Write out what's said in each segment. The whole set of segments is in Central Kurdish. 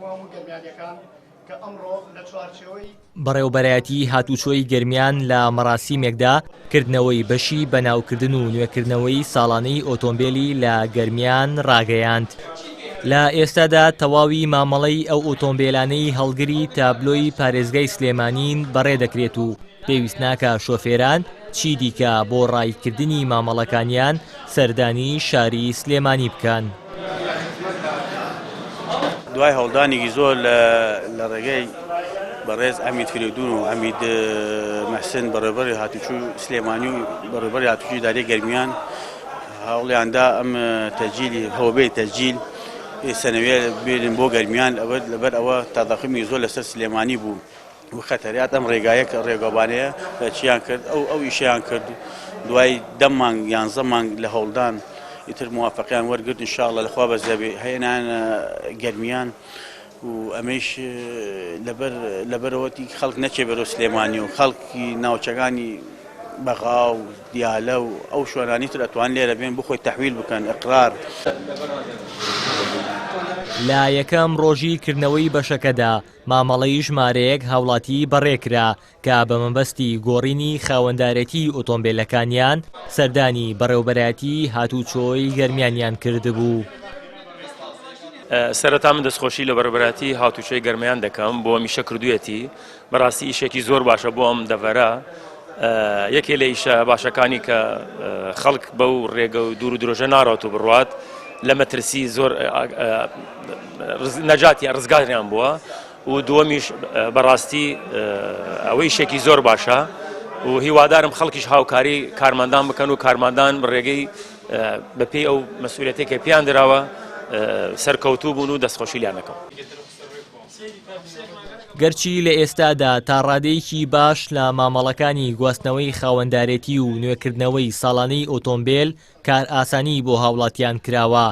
بۆ هەموو گەرمیانیەکان کە ئەمڕۆ لە چوارچێوەی. بەڕێوەبەرایەتی هاتوچۆی گەرمیان لە مەراسیمێکدا کردنەوەی بەشی بەناوکردن و نوێکردنەوەی ساڵانەی ئۆتۆمبێلی لە گەرمیان ڕاگەیاند. لە ئێستادا تەواوی مامەڵەی ئەو ئۆتۆمبێلانەی هەڵگری تابلۆی پارێزگای سلێمانین بەڕێدەکرێت و پێویست ناکا شۆفێران چیدیکە بۆ ڕاییکردنی مامەڵەکانیان سەردانی شاری سلێمانی بکەن. دوای هەوڵدانێکی زۆر لە ڕێگەی بەڕێز عەمید فریدون و عەمید محسن بەڕێوەبەری هاتوچوو سلێمانی و بەڕێوەبەری هاتوچوو ئیدارەی گەرمیان هەوڵیاندا ئەم تەجیلی هەوبەی تەجیل سەنەویە بێنن بۆ گەرمیان لەبەر ئەوە تەضەخمی زۆر لەسەر سلێمانی بوو. و خەتەریات ئەم ڕێگایە کە ڕێگەوبانەیە چیان کرد ئەو ئەو ئیشیان کرد دوای دە مانگ یانزە مانگ لە هەوڵدان ئیتر موافقیان وەرگرت ان شاء الله لەخوا بەزەبێ هێنان گەرمیان و ئەمەیش لەبەر لەبەرەوەتی خەڵک نەچێ بەرەو سلێمانی و خەڵکی ناوچەکانی بەغا و دیالە و ئەو شوێنانی تر ئەتوان لێرە بێن بخۆی تەحویل بکەن ئقرار. لە یەکەم ڕۆژی کردنەوەی بەشەکەدا مامەڵەی ژمارەیەک هاوڵاتی بەڕێکرا کە بە مەبەستی گۆڕینی خاوەندارێتی ئۆتۆمبێلەکانیان سەردانی بەڕێوبەرایەتی هاتوچۆی گەرمیانیان کردبوو. سەرەتا من دەستخۆشی لە بەڕێوبەرایەتی هاتوچۆی گەرمیان دەکەم بۆ ئەم ئیشە کردوویەتی، بەڕاستی ئیشێکی زۆر باشە بۆ ئەم دەڤەرە، یەکێ لە ئیشە باشەکانی کە خەڵک بەو ڕێگە و دوور و درۆژە ناڕات و بڕوات لە مەترسی زۆر نەجاتیان ڕزگاریان بووە و دووەمیش بەڕاستی ئەوە ئیشێکی زۆر باشە و هیوادارم خەڵکیش هاوکاری کارمەندان بکەن و کارمەندان بڕێگەی بەپێی ئەو مەسئولیەتەی کە پێیان دراوە سەرکەوتوو بوون و دەستخۆشی لیان دەکەم. گەرچی لە ئێستادا تا ڕادەیەکی باش لە مامەڵەکانی گواستنەوەی خاوەندارێتی و نوێکردنەوەی ساڵانەی ئۆتۆمبێل کارئاسانی بۆ هاوڵاتیان کراوە،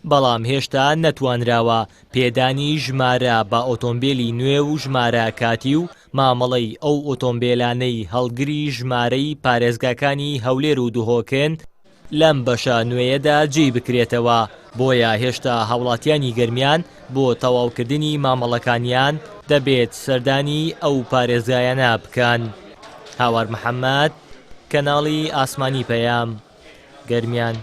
بەڵام هێشتا نەتوانراوە پێدانی ژمارە بە ئۆتۆمبێلی نوێ و ژمارە کاتی و مامەڵەی ئەو ئۆتۆمبێلانەی هەڵگری ژمارەی پارێزگاکانی هەولێر و دهۆکن لەم بەشە نوێیەدا جێی بکرێتەوە، بۆیە هێشتا هاوڵاتیانی گەرمیان بۆ تەواوکردنی مامەڵەکانیان دەبێت سەردانی ئەو پارێزگایانە بکەن. هاوار محەمەد، کەناڵی ئاسمانی پەیام، گەرمیان.